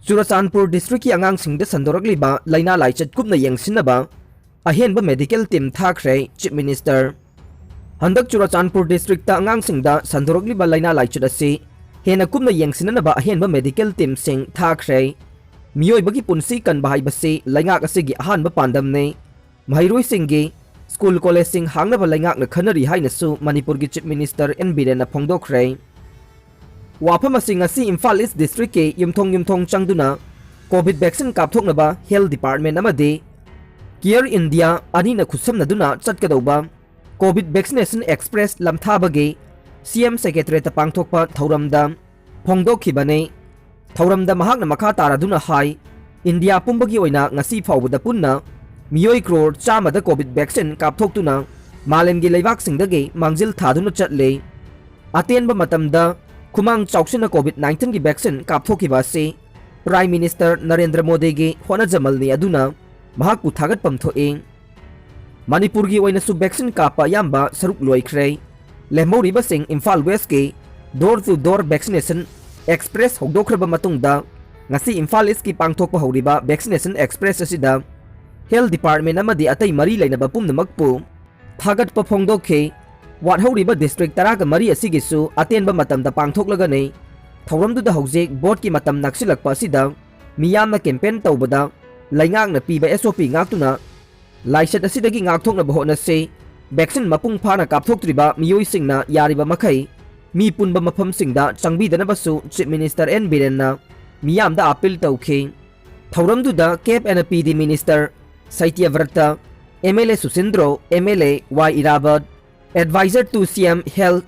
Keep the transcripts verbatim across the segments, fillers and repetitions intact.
ꯆꯨꯔꯆꯥꯟꯄꯨꯔ ꯗꯤꯁꯇ꯭ꯔꯤꯛꯀꯤ ꯑꯉꯥꯡꯁꯤꯡꯗ ꯁꯟꯗꯣꯔꯛꯂꯤꯕ ꯂꯥꯏꯅꯥ ꯂꯥꯏꯆꯠ ꯀꯨꯞꯅ ꯌꯦꯡꯁꯤꯟꯅꯕ ꯑꯍꯦꯟꯕ ꯃꯦꯗꯤꯀꯦꯜ ꯇꯤꯝ ꯊꯥꯈ꯭ꯔꯦ꯫ Chief minister. ꯍꯟꯗꯛ ꯆꯨꯔꯆꯥꯟꯄꯨꯔ ꯗꯤꯁꯇ꯭ꯔꯤꯛꯇ ꯑꯉꯥꯡꯁꯤꯡꯗ ꯁꯟꯗꯣꯔꯛꯂꯤꯕ ꯂꯥꯏꯅꯥ ꯂꯥꯏꯆꯠ ꯑꯁꯤ ꯍꯦꯟꯅ ꯀꯨꯞꯅ ꯌꯦꯡꯁꯤꯟꯅꯅꯕ ꯑꯍꯦꯟꯕ ꯃꯦꯗꯤꯀꯦꯜ ꯇꯤꯝꯁꯤꯡ ꯊꯥꯈ꯭ꯔꯦ꯫ ꯃꯤꯑꯣꯏꯕꯒꯤ ꯄꯨꯟꯁꯤ ꯀꯟꯕ ꯍꯥꯏꯕꯁꯤ ꯂꯩꯉꯥꯛ ꯑꯁꯤꯒꯤ ꯑꯍꯥꯟꯕ ꯄꯥꯟꯗꯝꯅꯤ꯫ ꯃꯍꯩꯔꯣꯏꯁꯤꯡꯒꯤ ꯁ꯭ꯀꯨꯜ ꯀꯣꯂꯦꯖꯁꯤꯡ ꯍꯥꯡꯅꯕ ꯂꯩꯉꯥꯛꯅ ꯈꯟꯅꯔꯤ ꯍꯥꯏꯅꯁꯨ ꯃꯅꯤꯄꯨꯔꯒꯤ ꯆꯤꯐ ꯃꯤꯅꯤꯁꯇꯔ ꯑꯦꯟ ꯕꯤꯔꯦꯟꯅ ꯐꯣꯡꯗꯣꯛꯈ꯭ꯔꯦ꯫ ꯋꯥꯐꯝ ꯑꯁꯤ ꯉꯁꯤ ꯏꯝꯐꯥꯜ ꯏꯁ ꯗꯤꯁꯇ꯭ꯔꯤꯛꯀꯤ ꯌꯨꯝꯊꯣꯡ ꯌꯨꯝꯊꯣꯡ ꯆꯪꯗꯨꯅ ꯀꯣꯚꯤꯗ ꯚꯦꯛꯁꯤꯟ ꯀꯥꯞꯊꯣꯛꯅꯕ ꯍꯦꯜꯊ ꯗꯤꯄꯥꯔꯠꯃꯦꯟ ꯑꯃꯗꯤ ꯀꯤꯌꯔ ꯏꯟꯗꯤꯌꯥ ꯑꯅꯤꯅ ꯈꯨꯠꯁꯝꯅꯗꯨꯅ ꯆꯠꯀꯗꯧꯕ ꯀꯣꯚꯤꯗ ꯚꯦꯛꯁꯤꯅꯦꯁꯟ ꯑꯦꯛꯁꯄ꯭ꯔꯦꯁ ꯂꯝꯊꯥꯕꯒꯤ ꯁꯤ ꯑꯦꯝ ꯁꯦꯀ꯭ꯔꯦꯇꯔꯤꯌꯦꯠꯇ ꯄꯥꯡꯊꯣꯛꯄ ꯊꯧꯔꯝꯗ ꯐꯣꯡꯗꯣꯛꯈꯤꯕꯅꯤ꯫ ꯊꯧꯔꯝꯗ ꯃꯍꯥꯛꯅ ꯃꯈꯥ ꯇꯥꯔꯗꯨꯅ ꯍꯥꯏ, ꯏꯟꯗꯤꯌꯥ ꯄꯨꯝꯕꯒꯤ ꯑꯣꯏꯅ ꯉꯁꯤ ꯐꯥꯎꯕꯗ ꯄꯨꯟꯅ ꯃꯤꯑꯣꯏ ꯀ꯭ꯔꯣꯔ ꯆꯥꯝꯃꯗ ꯀꯣꯚꯤꯗ ꯚꯦꯛꯁꯤꯟ ꯀꯥꯞꯊꯣꯛꯇꯨꯅ ꯃꯥꯂꯦꯝꯒꯤ ꯂꯩꯕꯥꯛꯁꯤꯡꯗꯒꯤ ꯃꯥꯡꯖꯤꯜ ꯊꯥꯗꯨꯅ ꯆꯠꯂꯤ꯫ ꯑꯇꯦꯟꯕ ꯃꯇꯝꯗ ꯈꯨꯃꯥꯡ ꯆꯥꯎꯁꯤꯟꯅ ꯀꯣꯚꯤꯗ ꯅꯥꯏꯟꯇꯤꯟꯒꯤ ꯚꯦꯛꯁꯤꯟ ꯀꯥꯞꯊꯣꯛꯈꯤꯕ ꯑꯁꯤ ꯄ꯭ꯔꯥꯏꯝ ꯃꯤꯅꯤꯁꯇꯔ ꯅꯔꯦꯟꯗ꯭ꯔ ꯃꯣꯗꯤꯒꯤ ꯍꯣꯠꯅꯖꯃꯜꯅꯤ ꯑꯗꯨꯅ ꯃꯍꯥꯛꯄꯨ ꯊꯥꯒꯠꯐꯝ ꯊꯣꯛꯏ꯫ ꯃꯅꯤꯄꯨꯔꯒꯤ ꯑꯣꯏꯅꯁꯨ ꯚꯦꯛꯁꯤꯟ ꯀꯥꯞꯄ ꯑꯌꯥꯝꯕ ꯁꯔꯨꯛ ꯂꯣꯏꯈ꯭ꯔꯦ꯫ ꯂꯦꯝꯍꯧꯔꯤꯕꯁꯤꯡ ꯏꯝꯐꯥꯜ ꯋꯦꯁꯀꯤ door two door vaccination express ꯍꯧꯗꯣꯛꯈ꯭ꯔꯕ ꯃꯇꯨꯡꯗ ꯉꯁꯤ ꯏꯝꯐꯥꯜ ꯏꯁꯀꯤ ꯄꯥꯡꯊꯣꯛꯄ ꯍꯧꯔꯤꯕ ꯚꯦꯛꯁꯤꯅꯦꯁꯟ ꯑꯦꯛꯁꯄ꯭ꯔꯦꯁ ꯑꯁꯤꯗ ꯍꯦꯜꯊ ꯗꯤꯄꯥꯔꯠꯃꯦꯟ ꯑꯃꯗꯤ ꯑꯇꯩ ꯃꯔꯤ ꯂꯩꯅꯕ ꯄꯨꯝꯅꯃꯛꯄꯨ ꯊꯥꯒꯠꯄ ꯐꯣꯡꯗꯣꯛꯈꯤ꯫ ꯋꯥꯠꯍꯧꯔꯤꯕ ꯗꯤꯁꯇ꯭ꯔꯤꯛ ꯇꯔꯥꯒ ꯃꯔꯤ ꯑꯁꯤꯒꯤꯁꯨ ꯑꯇꯦꯟꯕ ꯃꯇꯝꯗ ꯄꯥꯡꯊꯣꯛꯂꯒꯅꯤ꯫ ꯊꯧꯔꯝꯗꯨꯗ ꯍꯧꯖꯤꯛ ꯚꯣꯠꯀꯤ ꯃꯇꯝ ꯅꯛꯁꯤꯜꯂꯛꯄ ꯑꯁꯤꯗ ꯃꯤꯌꯥꯝꯅ ꯀꯦꯝꯄꯦꯟ ꯇꯧꯕꯗ ꯂꯩꯉꯥꯛꯅ ꯄꯤꯕ ꯑꯦꯁ ꯑꯣ ꯄꯤ ꯉꯥꯛꯇꯨꯅ ꯂꯥꯏꯆꯠ ꯑꯁꯤꯗꯒꯤ ꯉꯥꯛꯊꯣꯛꯅꯕ ꯍꯣꯠꯅꯁꯤ꯫ ꯚꯦꯛꯁꯤꯟ ꯃꯄꯨꯡ ꯐꯥꯅ ꯀꯥꯞꯊꯣꯛꯇ꯭ꯔꯤꯕ ꯃꯤꯑꯣꯏꯁꯤꯡꯅ ꯌꯥꯔꯤꯕ ꯃꯈꯩ ꯃꯤ ꯄꯨꯟꯕ ꯃꯐꯝꯁꯤꯡꯗ ꯆꯪꯕꯤꯗꯅꯕꯁꯨ ꯆꯤꯐ ꯃꯤꯅꯤꯁꯇꯔ ꯑꯦꯟ ꯕꯤꯔꯦꯟꯅ ꯃꯤꯌꯥꯝꯗ ꯑꯥꯄꯤꯜ ꯇꯧꯈꯤ꯫ ꯊꯧꯔꯝꯗꯨꯗ ꯀꯦꯞ N P D minister Satyabrata, M L A Susindro, M L A Y Irabot, adviser to C M health,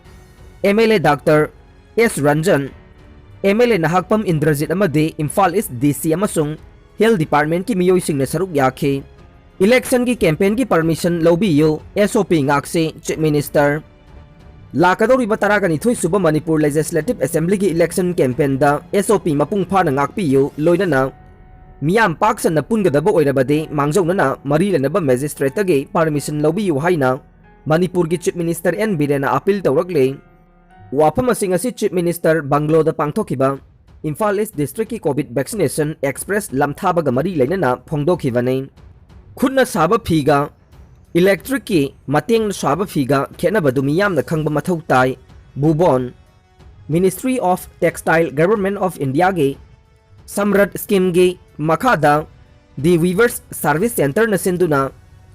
M L A doctor S Ranjan, M L A Nahakpam Indrajit ꯑꯃꯗꯤ ꯏꯝꯐꯥꯜ ꯏꯁ ꯗꯤ ꯁꯤ ꯑꯃꯁꯨꯡ ꯍꯦꯜꯊ ꯗꯤꯄꯥꯔꯠꯃꯦꯟꯠꯀꯤ ꯃꯤꯑꯣꯏꯁꯤꯡꯅ ꯁꯔꯨꯛ ꯌꯥꯈꯤ꯫ ꯏꯂꯦꯛꯁꯟꯒꯤ ꯀꯦꯝꯄꯦꯟꯒꯤ ꯄꯔꯃꯤꯁꯟ ꯂꯧꯕꯤꯌꯨ, ꯑꯦꯁ ꯑꯣ ꯄꯤ ꯉꯥꯛꯁꯤ, ꯆꯤꯐ ꯃꯤꯅꯤꯁꯇꯔ꯫ ꯂꯥꯛꯀꯗꯧꯔꯤꯕ ꯇꯔꯥꯒ ꯅꯤꯊꯣꯏ ꯁꯨꯕ ꯃꯅꯤꯄꯨꯔ ꯂꯦꯖꯤꯁꯂꯦꯇꯤꯚ ꯑꯦꯁꯦꯝꯕ꯭ꯂꯤꯒꯤ ꯏꯂꯦꯛꯁꯟ ꯀꯦꯝꯄꯦꯟꯗ ꯑꯦꯁ ꯑꯣ ꯄꯤ ꯃꯄꯨꯡ ꯐꯥꯅ ꯉꯥꯛꯄꯤꯌꯨ, ꯂꯣꯏꯅꯅ ꯃꯤꯌꯥꯝ ꯄꯥꯛ ꯁꯟꯅ ꯄꯨꯟꯒꯗꯕ ꯑꯣꯏꯔꯕꯗꯤ ꯃꯥꯡꯖꯧꯅꯅ ꯃꯔꯤ ꯂꯩꯅꯕ ꯃꯦꯖꯤꯁꯇ꯭ꯔꯦꯠꯇꯒꯤ ꯄꯔꯃꯤꯁꯟ ꯂꯧꯕꯤꯌꯨ ꯍꯥꯏꯅ ꯃꯅꯤꯄꯨꯔꯒꯤ ꯆꯤꯐ ꯃꯤꯅꯤꯁꯇꯔ ꯑꯦꯟ ꯕꯤꯔꯦꯟꯅ ꯑꯥꯄꯤꯜ ꯇꯧꯔꯛꯂꯤ꯫ ꯋꯥꯐꯝ ꯑꯁꯤ ꯉꯁꯤ ꯆꯤꯐ ꯃꯤꯅꯤꯁꯇꯔ ꯕꯪꯒ꯭ꯂꯣꯗ ꯄꯥꯡꯊꯣꯛꯈꯤꯕ ꯏꯝꯐꯥꯜ ꯏꯁ ꯗꯤꯁꯇ꯭ꯔꯤꯛꯀꯤ ꯀꯣꯚꯤꯗ ꯚꯦꯛꯁꯤꯅꯦꯁꯟ ꯑꯦꯛꯁꯄ꯭ꯔꯦꯁ ꯂꯝꯊꯥꯕꯒ ꯃꯔꯤ ꯂꯩꯅꯅ ꯐꯣꯡꯗꯣꯛꯈꯤꯕꯅꯤ꯫ ꯈꯨꯠꯅ ꯁꯥꯕ ꯐꯤꯒ ꯏꯂꯦꯛꯇ꯭ꯔꯤꯛꯀꯤ ꯃꯇꯦꯡꯅ ꯁꯥꯕ ꯐꯤꯒ ꯈꯦꯠꯅꯕꯗꯨ ꯃꯤꯌꯥꯝꯅ ꯈꯪꯕ ꯃꯊꯧ ꯇꯥꯏ꯫ ꯕꯨꯕꯣꯟ꯫ Ministry of Textile, Government of Indiaꯒꯤ ꯁꯝꯔꯠ ꯁ꯭ꯀꯤꯝꯒꯤ ꯃꯈꯥꯗ The Weavers Service Centreꯅ ꯁꯤꯟꯗꯨꯅ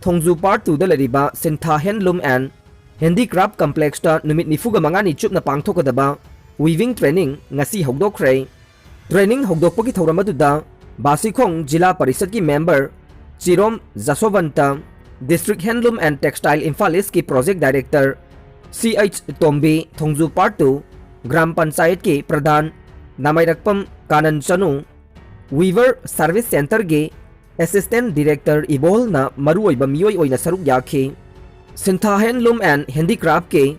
ꯊꯣꯡꯖꯨ Part Twoꯗ ꯂꯩꯔꯤꯕ ꯁꯤꯟꯊꯥ Handloom and Handicraft Complexꯇ ꯅꯨꯃꯤꯠ ꯅꯤꯐꯨꯒ ꯃꯉꯥꯅꯤ ꯆꯨꯞꯅ ꯄꯥꯡꯊꯣꯛꯀꯗꯕ weaving training ꯉꯁꯤ ꯍꯧꯗꯣꯛꯈ꯭ꯔꯦ꯫ Training ꯍꯧꯗꯣꯛꯄꯒꯤ ꯊꯧꯔꯝ ꯑꯗꯨꯗ ꯕꯥꯁꯤꯈꯣꯡ ꯖꯤꯂꯥ ꯄꯔꯤꯁꯠꯀꯤ member ꯆꯤꯔꯣꯝ ꯖꯁꯣꯕꯟꯇ, District Handloom and Textile Imphal Eastꯀꯤ Project Director ꯁꯤ ꯑꯩꯆ ꯇꯣꯝꯕꯤ, ꯊꯣꯡꯖꯨ Part Two ꯒ꯭ꯔꯥꯝ ꯄꯟꯆꯥꯌꯠꯀꯤ ꯄ꯭ꯔꯙꯥꯟ ꯅꯥꯃꯩꯔꯛꯄꯝ ꯀꯥꯅꯟ ꯆꯅꯨ, Weaver Service Centreꯒꯤ Assistant Director ꯏꯕꯣꯜꯅ ꯃꯔꯨꯑꯣꯏꯕ ꯃꯤꯑꯣꯏ ꯑꯣꯏꯅ ꯁꯔꯨꯛ ꯌꯥꯈꯤ꯫ ꯁꯤꯟꯊꯥ Handloom and Handicraftꯀꯤ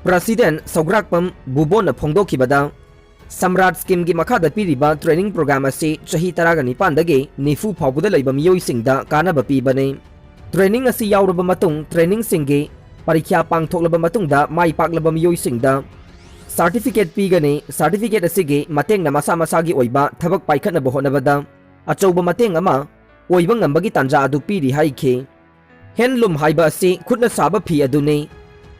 President ꯁꯧꯒ꯭ꯔꯥꯛꯄꯝ ꯕꯨꯕꯣꯟꯅ ꯐꯣꯡꯗꯣꯛꯈꯤꯕꯗ, ꯁꯝꯔꯥꯠ ꯁ꯭ꯀꯤꯝꯒꯤ ꯃꯈꯥꯗ ꯄꯤꯔꯤꯕ training program ꯑꯁꯤ ꯆꯍꯤ ꯇꯔꯥꯒ ꯅꯤꯄꯥꯟꯗꯒꯤ ꯅꯤꯐꯨ ꯐꯥꯎꯕꯗ ꯂꯩꯕ ꯃꯤꯑꯣꯏꯁꯤꯡꯗ ꯀꯥꯟꯅꯕ ꯄꯤꯕꯅꯤ꯫ Training ꯑꯁꯤ ꯌꯥꯎꯔꯕ ꯃꯇꯨꯡ, training ꯁꯤꯡꯒꯤ ꯄꯔꯤꯈ꯭ꯌꯥ ꯄꯥꯡꯊꯣꯛꯂꯕ ꯃꯇꯨꯡꯗ ꯃꯥꯏ ꯄꯥꯛꯂꯕ ꯃꯤꯑꯣꯏꯁꯤꯡꯗ certificate ꯄꯤꯒꯅꯤ꯫ Certificate ꯑꯁꯤꯒꯤ ꯃꯇꯦꯡꯅ ꯃꯁꯥ ꯃꯁꯥꯒꯤ ꯑꯣꯏꯕ ꯊꯕꯛ ꯄꯥꯏꯈꯠꯅꯕ ꯍꯣꯠꯅꯕꯗ ꯑꯆꯧꯕ ꯃꯇꯦꯡ ꯑꯃ ꯑꯣꯏꯕ ꯉꯝꯕꯒꯤ ꯇꯥꯟꯖꯥ ꯑꯗꯨ ꯄꯤꯔꯤ ꯍꯥꯏꯈꯤ꯫ Handloom ꯍꯥꯏꯕ ꯑꯁꯤ ꯈꯨꯠꯅ ꯁꯥꯕ ꯐꯤ ꯑꯗꯨꯅꯤ,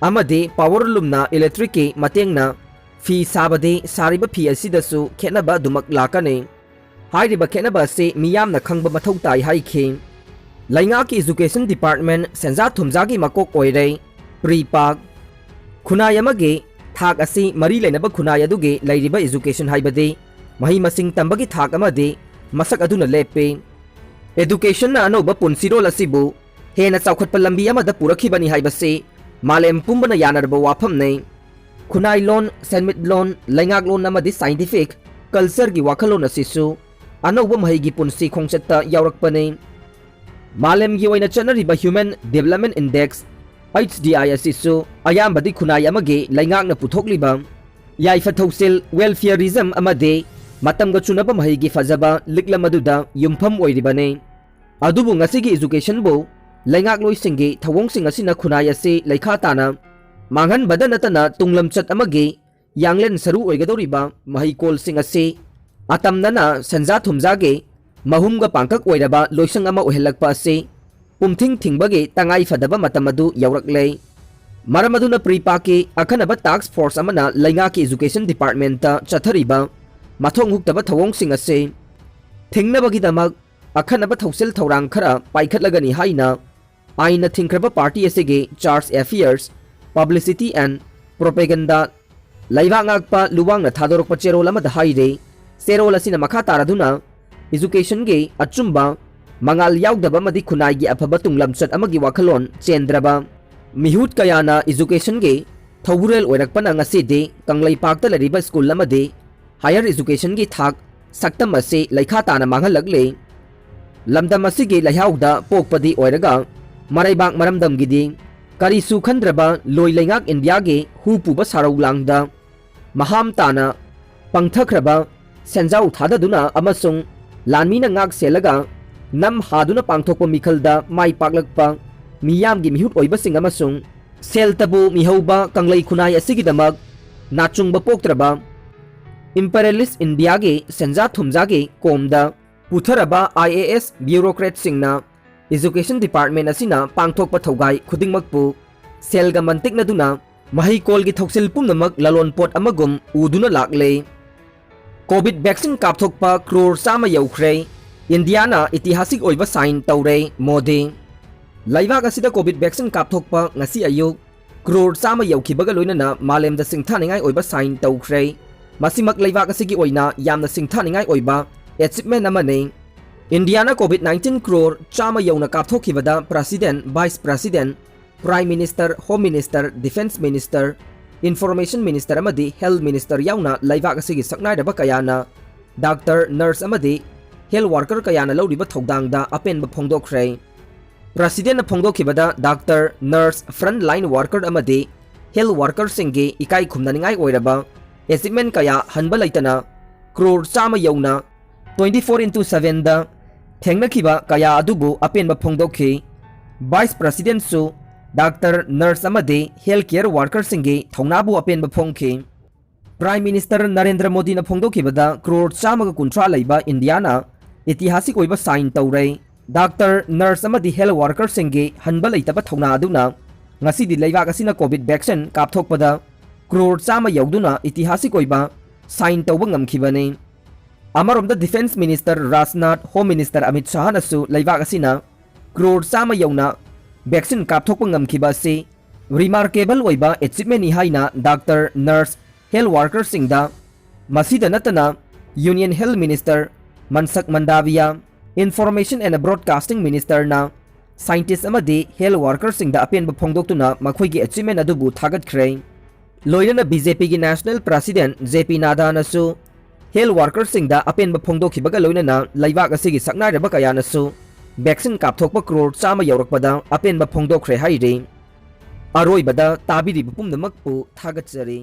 ꯑꯃꯗꯤ power loomꯅ electricꯀꯤ ꯃꯇꯦꯡꯅ ꯐꯤ ꯁꯥꯕꯗꯤ ꯁꯥꯔꯤꯕ ꯐꯤ ꯑꯁꯤꯗꯁꯨ ꯈꯦꯠꯅꯕ ꯑꯗꯨꯃꯛ ꯂꯥꯛꯀꯅꯤ꯫ ꯍꯥꯏꯔꯤꯕ ꯈꯦꯠꯅꯕ ꯑꯁꯤ ꯃꯤꯌꯥꯝꯅ ꯈꯪꯕ ꯃꯊꯧ ꯇꯥꯏ ꯍꯥꯏꯈꯤ꯫ ꯂꯩꯉꯥꯛꯀꯤ Education Department ꯁꯦꯟꯖꯥ ꯊꯨꯝꯖꯥꯒꯤ ꯃꯀꯣꯛ ꯑꯣꯏꯔꯦ ꯄ꯭ꯔꯤꯄꯥꯛ꯫ ꯈꯨꯟꯅꯥꯏ ꯑꯃꯒꯤ ꯊꯥꯛ ꯑꯁꯤ ꯃꯔꯤ ꯂꯩꯅꯕ ꯈꯨꯟꯅꯥꯏ ꯑꯗꯨꯒꯤ ꯂꯩꯔꯤꯕ education, ꯍꯥꯏꯕꯗꯤ ꯃꯍꯩ ꯃꯁꯤꯡ ꯇꯝꯕꯒꯤ ꯊꯥꯛ ꯑꯃꯗꯤ ꯃꯁꯛ ꯑꯗꯨꯅ ꯂꯦꯞꯄꯤ꯫ Educationꯅ ꯑꯅꯧꯕ ꯄꯨꯟꯁꯤꯔꯣꯜ ꯑꯁꯤꯕꯨ ꯍꯦꯟꯅ ꯆꯥꯎꯈꯠꯄ ꯂꯝꯕꯤ ꯑꯃꯗ ꯄꯨꯔꯛꯈꯤꯕꯅꯤ ꯍꯥꯏꯕꯁꯤ ꯃꯥꯂꯦꯝ ꯄꯨꯝꯕꯅ ꯌꯥꯅꯔꯕ ꯋꯥꯐꯝꯅꯤ꯫ ꯈꯨꯟꯅꯥꯏꯂꯣꯟ, ꯁꯦꯟꯃꯤꯠꯂꯣꯟ, ꯂꯩꯉꯥꯛꯂꯣꯟ ꯑꯃꯗꯤ scientific cultureꯒꯤ ꯋꯥꯈꯜꯂꯣꯟ ꯑꯁꯤꯁꯨ ꯑꯅꯧꯕ ꯃꯍꯩꯒꯤ ꯄꯨꯟꯁꯤ ꯈꯣꯡꯆꯠꯇ ꯌꯥꯎꯔꯛꯄꯅꯤ꯫ ꯃꯥꯂꯦꯝꯒꯤ ꯑꯣꯏꯅ ꯆꯠꯅꯔꯤꯕ Human Development Index, H D I ꯑꯁꯤꯁꯨ ꯑꯌꯥꯝꯕꯗꯤ ꯈꯨꯟꯅꯥꯏ ꯑꯃꯒꯤ ꯂꯩꯉꯥꯛꯅ ꯄꯨꯊꯣꯛꯂꯤꯕ ꯌꯥꯏꯐ ꯊꯧꯁꯤꯜ, welfareism ꯑꯃꯗꯤ ꯃꯇꯝꯒ ꯆꯨꯅꯕ ꯃꯍꯩꯒꯤ ꯐꯖꯕ ꯂꯤꯛꯂꯝ ꯑꯗꯨꯗ ꯌꯨꯝꯐꯝ ꯑꯣꯏꯔꯤꯕꯅꯤ꯫ ꯑꯗꯨꯕꯨ ꯉꯁꯤꯒꯤ educationꯕꯨ ꯂꯩꯉꯥꯛꯂꯣꯏꯁꯤꯡꯒꯤ ꯊꯧꯑꯣꯡꯁꯤꯡ ꯑꯁꯤꯅ ꯈꯨꯟꯅꯥꯏ ꯑꯁꯤ ꯂꯩꯈꯥ ꯇꯥꯅ ꯃꯥꯡꯍꯟꯕꯗ ꯅꯠꯇꯅ ꯇꯨꯡꯂꯝꯆꯠ ꯑꯃꯒꯤ ꯌꯥꯡꯂꯦꯟ ꯁꯔꯨ ꯑꯣꯏꯒꯗꯧꯔꯤꯕ ꯃꯍꯩꯀꯣꯜꯁꯤꯡ ꯑꯁꯤ ꯑꯇꯝꯅꯅ ꯁꯦꯟꯖꯥ ꯊꯨꯝꯖꯥꯒꯤ ꯃꯍꯨꯝꯒ ꯄꯥꯡꯀꯛ ꯑꯣꯏꯔꯕ ꯂꯣꯏꯁꯪ ꯑꯃ ꯑꯣꯏꯍꯜꯂꯛꯄ ꯑꯁꯤ ꯄꯨꯝꯊꯤꯡ ꯊꯤꯡꯕꯒꯤ ꯇꯉꯥꯏ ꯐꯗꯕ ꯃꯇꯝ ꯑꯗꯨ ꯌꯧꯔꯛꯂꯦ꯫ ꯃꯔꯝ ꯑꯗꯨꯅ ꯄ꯭ꯔꯤꯄꯥꯛꯀꯤ ꯑꯈꯟꯅꯕ ꯇꯥꯛꯁ ꯐꯣꯔꯁ ꯑꯃꯅ ꯂꯩꯉꯥꯛꯀꯤ ꯏꯖꯨꯀꯦꯁꯟ ꯗꯤꯄꯥꯔꯠꯃꯦꯟꯇ ꯆꯠꯊꯔꯤꯕ ꯃꯊꯣꯡ ꯍꯨꯛꯇꯕ ꯊꯧꯑꯣꯡꯁꯤꯡ ꯑꯁꯤ ꯊꯤꯡꯅꯕꯒꯤꯗꯃꯛ ꯑꯈꯟꯅꯕ ꯊꯧꯁꯤꯜ ꯊꯧꯔꯥꯡ ꯈꯔ ꯄꯥꯏꯈꯠꯂꯒꯅꯤ ꯍꯥꯏꯅ ꯑꯥꯏꯟꯅ ꯊꯤꯡꯈ꯭ꯔꯕ ꯄꯥꯔꯇꯤ ꯑꯁꯤꯒꯤ ꯆꯥꯔꯖ ꯑꯦꯐꯤꯌꯔꯁ, ꯄꯕ꯭ꯂꯤꯁꯤꯇꯤ ꯑꯦꯟ ꯄ꯭ꯔꯣꯄꯦꯒꯟꯗꯥ ꯂꯩꯕꯥꯛ ꯉꯥꯛꯄ ꯂꯨꯋꯥꯡꯅ ꯊꯥꯗꯣꯔꯛꯄ ꯆꯦꯔꯣꯜ ꯑꯃꯗ ꯍꯥꯏꯔꯤ꯫ ꯆꯦꯔꯣꯜ ꯑꯁꯤꯅ ꯃꯈꯥ ꯇꯥꯔꯗꯨꯅ ꯏꯖꯨꯀꯦꯁꯟꯒꯤ ꯑꯆꯨꯝꯕ, ꯃꯉꯥꯜ ꯌꯥꯎꯗꯕ ꯑꯃꯗꯤ ꯈꯨꯟꯅꯥꯏꯒꯤ ꯑꯐꯕ ꯇꯨꯡꯂꯝꯆꯠ ꯑꯃꯒꯤ ꯋꯥꯈꯜꯂꯣꯟ ꯆꯦꯟꯗ꯭ꯔꯕ ꯃꯤꯍꯨꯠ ꯀꯌꯥꯅ ꯏꯖꯨꯀꯦꯁꯟꯒꯤ ꯊꯧꯕꯨꯔꯦꯜ ꯑꯣꯏꯔꯛꯄꯅ ꯉꯁꯤꯗꯤ ꯀꯪꯂꯩꯄꯥꯛꯇ ꯂꯩꯔꯤꯕ ꯁ꯭ꯀꯨꯜ ꯑꯃꯗꯤ ꯍꯥꯌꯔ ꯏꯖꯨꯀꯦꯁꯟꯒꯤ ꯊꯥꯛ ꯁꯛꯇꯝ ꯑꯁꯤ ꯂꯩꯈꯥ ꯇꯥꯅ ꯃꯥꯡꯍꯜꯂꯛꯂꯤ꯫ ꯂꯝꯗꯝ ꯑꯁꯤꯒꯤ ꯂꯩꯍꯥꯎꯗ ꯄꯣꯛꯄꯗꯤ ꯑꯣꯏꯔꯒ ꯃꯔꯩꯕꯥꯛ ꯃꯔꯝꯗꯝꯒꯤꯗꯤ ꯀꯔꯤꯁꯨ ꯈꯟꯗ꯭ꯔꯕ ꯂꯣꯏ ꯂꯩꯉꯥꯛ ꯏꯟꯗꯤꯌꯥꯒꯤ ꯍꯨ ꯄꯨꯕ ꯁꯥꯔꯧ ꯂꯥꯡꯗ ꯃꯍꯥꯝ ꯇꯥꯅ ꯄꯪꯊꯈ꯭ꯔꯕ ꯁꯦꯟꯖꯥꯎ ꯊꯥꯗꯗꯨꯅ ꯑꯃꯁꯨꯡ ꯂꯥꯟꯃꯤꯅ ꯉꯥꯛ ꯁꯦꯜꯂꯒ ꯅꯝ ꯍꯥꯗꯨꯅ ꯄꯥꯡꯊꯣꯛꯄ ꯃꯤꯈꯜꯗ ꯃꯥꯏ ꯄꯥꯛꯂꯛꯄ ꯃꯤꯌꯥꯝꯒꯤ ꯃꯤꯍꯨꯠ ꯑꯣꯏꯕꯁꯤꯡ ꯑꯃꯁꯨꯡ ꯁꯦꯜ ꯇꯕꯨ ꯃꯤꯍꯧꯕ ꯀꯪꯂꯩ ꯈꯨꯟꯅꯥꯏ ꯑꯁꯤꯒꯤꯗꯃꯛ ꯅꯥꯆꯨꯡꯕ ꯄꯣꯛꯇ꯭ꯔꯕ ꯏꯝꯄꯦꯔꯤꯌꯦꯂꯤꯁ ꯏꯟꯗꯤꯌꯥꯒꯤ ꯁꯦꯟꯖꯥ ꯊꯨꯝꯖꯥꯒꯤ ꯀꯣꯝꯗ ꯄꯨꯊꯔꯕ I A S ꯕ꯭ꯌꯨꯔꯣꯀ꯭ꯔꯦꯠꯁꯤꯡꯅ education department ꯑꯁꯤꯅ ꯄꯥꯡꯊꯣꯛꯄ ꯊꯧꯒꯥꯏ ꯈꯨꯗꯤꯡꯃꯛꯄꯨ ꯁꯦꯜꯒ ꯃꯟꯇꯤꯛꯅꯗꯨꯅ ꯃꯍꯩꯀꯣꯜꯒꯤ ꯊꯧꯁꯤꯜ ꯄꯨꯝꯅꯃꯛ ꯂꯂꯣꯟꯄꯣꯠ ꯑꯃꯒꯨꯝ ꯎꯗꯨꯅ ꯂꯥꯛꯂꯦ꯫ ꯀꯣꯚꯤꯗ ꯚꯦꯛꯁꯤꯟ ꯀꯥꯞꯊꯣꯛꯄ ꯀ꯭ꯔꯣꯔ ꯆꯥꯝꯃ ꯌꯧꯈ꯭ꯔꯦ꯫ ꯏꯟꯗꯤꯌꯥꯅ ꯏꯇꯤꯍꯥꯁꯤꯛ ꯑꯣꯏꯕ ꯁꯥꯏꯟ ꯇꯧꯔꯦ, ꯃꯣꯗꯤ꯫ ꯂꯩꯕꯥꯛ ꯑꯁꯤꯗ ꯀꯣꯚꯤꯗ ꯚꯦꯛꯁꯤꯟ ꯀꯥꯞꯊꯣꯛꯄ ꯉꯁꯤ ꯑꯌꯨꯛ ꯀ꯭ꯔꯣꯔ ꯆꯥꯝꯃ ꯌꯧꯈꯤꯕꯒ ꯂꯣꯏꯅꯅ ꯃꯥꯂꯦꯝꯗ ꯁꯤꯡꯊꯥꯅꯤꯡꯉꯥꯏ ꯑꯣꯏꯕ ꯁꯥꯏꯟ ꯇꯧꯈ꯭ꯔꯦ꯫ ꯃꯁꯤꯃꯛ ꯂꯩꯕꯥꯛ ꯑꯁꯤꯒꯤ ꯑꯣꯏꯅ ꯌꯥꯝꯅ ꯁꯤꯡꯊꯥꯅꯤꯡꯉꯥꯏ ꯑꯣꯏꯕ ꯑꯦꯆꯤꯞꯃꯦꯟ ꯑꯃꯅꯤ꯫ ꯏꯟꯗꯤꯌꯥꯅ ꯀꯣꯚꯤꯗ ꯅꯥꯏꯟꯇꯤꯟ ꯀ꯭ꯔꯣꯔ ꯆꯥꯝꯃ ꯌꯧꯅ ꯀꯥꯞꯊꯣꯛꯈꯤꯕꯗ president, vice president, prime minister, home minister, defence minister, information minister ꯑꯃꯗꯤ ꯍꯦꯜꯊ ꯃꯤꯅꯤꯁꯇꯔ ꯌꯥꯎꯅ ꯂꯩꯕꯥꯛ ꯑꯁꯤꯒꯤ ꯁꯛꯅꯥꯏꯔꯕ ꯀꯌꯥꯅ ꯗꯥꯛꯇꯔ, ꯅꯔꯁ ꯑꯃꯗꯤ ꯍꯦꯜꯊ ꯋꯥꯔꯀꯔ ꯀꯌꯥꯅ ꯂꯧꯔꯤꯕ ꯊꯧꯗꯥꯡꯗ ꯑꯄꯦꯟꯕ ꯐꯣꯡꯗꯣꯛꯈ꯭ꯔꯦ꯫ ꯄ꯭ꯔꯁꯤꯗꯦꯟꯅ ꯐꯣꯡꯗꯣꯛꯈꯤꯕꯗ doctor, nurse, front line worker ꯑꯃꯗꯤ ꯍꯦꯜꯊ ꯋꯥꯔꯀꯔꯁꯤꯡꯒꯤ ꯏꯀꯥꯏ ꯈꯨꯝꯅꯅꯤꯡꯉꯥꯏ ꯑꯣꯏꯔꯕ ꯑꯦꯆꯤꯞꯃꯦꯟ ꯀꯌꯥ ꯍꯟꯕ ꯂꯩꯇꯅ ꯀ꯭ꯔꯣꯔ ꯆꯥꯝꯃ ꯌꯧꯅ twenty four into sevenꯗ ꯊꯦꯡꯅꯈꯤꯕ ꯀꯌꯥ ꯑꯗꯨꯕꯨ ꯑꯄꯦꯟꯕ ꯐꯣꯡꯗꯣꯛꯈꯤ꯫ ꯚꯥꯏꯁ ꯄ꯭ꯔꯁꯤꯗꯦꯟꯠꯁꯨ ꯗꯥꯛꯇꯔ, ꯅꯔꯁ ꯑꯃꯗꯤ ꯍꯦꯜꯊ ꯀꯦꯌꯔ ꯋꯥꯔꯀꯔꯁꯤꯡꯒꯤ ꯊꯧꯅꯥꯕꯨ ꯑꯄꯦꯟꯕ ꯐꯣꯡꯈꯤ꯫ Prime Minister ꯅꯔꯦꯟꯗ꯭ꯔ ꯃꯣꯗꯤꯅ ꯐꯣꯡꯗꯣꯛꯈꯤꯕꯗ ꯀ꯭ꯔꯣꯔ ꯆꯥꯝꯃꯒ ꯀꯨꯟꯊ꯭ꯔꯥ ꯂꯩꯕ ꯏꯟꯗꯤꯌꯥꯅ ꯏꯇꯤꯍꯥꯁꯤꯛ ꯑꯣꯏꯕ ꯁꯥꯏꯟ ꯇꯧꯔꯦ꯫ ꯗꯥꯛꯇꯔ, ꯅꯔꯁ ꯑꯃꯗꯤ ꯍꯦꯜꯊ ꯋꯥꯔꯀꯔꯁꯤꯡꯒꯤ ꯍꯟꯕ ꯂꯩꯇꯕ ꯊꯧꯅꯥ ꯑꯗꯨꯅ ꯉꯁꯤꯗꯤ ꯂꯩꯕꯥꯛ ꯑꯁꯤꯅ ꯀꯣꯚꯤꯗ ꯚꯦꯛꯁꯤꯟ ꯀꯥꯞꯊꯣꯛꯄꯗ ꯀ꯭ꯔꯣꯔ ꯆꯥꯝꯃ ꯌꯧꯗꯨꯅ ꯏꯇꯤꯍꯥꯁꯤꯛ ꯑꯣꯏꯕ ꯁꯥꯏꯟ ꯇꯧꯕ ꯉꯝꯈꯤꯕꯅꯤ꯫ ꯑꯃꯔꯣꯝꯗ defence minister Rajnath, home minister Amit ꯁꯥꯍꯅꯁꯨ ꯂꯩꯕꯥꯛ ꯑꯁꯤꯅ ꯀ꯭ꯔꯣꯔ ꯆꯥꯝꯃ ꯌꯧꯅ ꯚꯦꯛꯁꯤꯟ ꯀꯥꯞꯊꯣꯛꯄ ꯉꯝꯈꯤꯕ ꯑꯁꯤ ꯔꯤꯃꯥꯔꯀꯦꯕꯜ ꯑꯣꯏꯕ ꯑꯦꯆꯤꯞꯃꯦꯟꯅꯤ ꯍꯥꯏꯅ ꯗꯥꯛꯇꯔ, ꯅꯔꯁ, ꯍꯦꯜꯊ ꯋꯥꯔꯀꯔꯁꯤꯡꯗ, ꯃꯁꯤꯗ ꯅꯠꯇꯅ union health minister Mansukh Mandaviya, information and broadcasting ꯃꯤꯅꯤꯁꯇꯔꯅ ꯁꯥꯏꯟꯇꯤꯁ ꯑꯃꯗꯤ ꯍꯦꯜꯊ ꯋꯥꯔꯀꯔꯁꯤꯡꯗ ꯑꯄꯦꯟꯕ ꯐꯣꯡꯗꯣꯛꯇꯨꯅ ꯃꯈꯣꯏꯒꯤ ꯑꯦꯆꯤꯞꯃꯦꯟ ꯑꯗꯨꯕꯨ ꯊꯥꯒꯠꯈ꯭ꯔꯦ꯫ ꯂꯣꯏꯅꯅ ꯕꯤ ꯖꯦ ꯄꯤꯒꯤ ꯅꯦꯁꯅꯦꯜ ꯄ꯭ꯔꯦꯁꯤꯗꯦꯟꯠ ꯖꯦ ꯄꯤ ꯅꯥꯗꯥꯅꯁꯨ ꯍꯦꯜꯊ ꯋꯥꯔꯀꯔꯁꯤꯡꯗ ꯑꯄꯦꯟꯕ ꯐꯣꯡꯗꯣꯛꯈꯤꯕꯒ ꯂꯣꯏꯅꯅ ꯂꯩꯕꯥꯛ ꯑꯁꯤꯒꯤ ꯁꯛꯅꯥꯏꯔꯕ ꯀꯌꯥꯅꯁꯨ ꯚꯦꯛꯁꯤꯟ ꯀꯥꯞꯊꯣꯛꯄ ꯀ꯭ꯔꯣꯔ ꯆꯥꯝꯃ ꯌꯧꯔꯛꯄꯗ ꯑꯄꯦꯟꯕ ꯐꯣꯡꯗꯣꯛꯈ꯭ꯔꯦ ꯍꯥꯏꯔꯤ꯫ ꯑꯔꯣꯏꯕꯗ ꯇꯥꯕꯤꯔꯤꯕ ꯄꯨꯝꯅꯃꯛꯄꯨ ꯊꯥꯒꯠꯆꯔꯤ꯫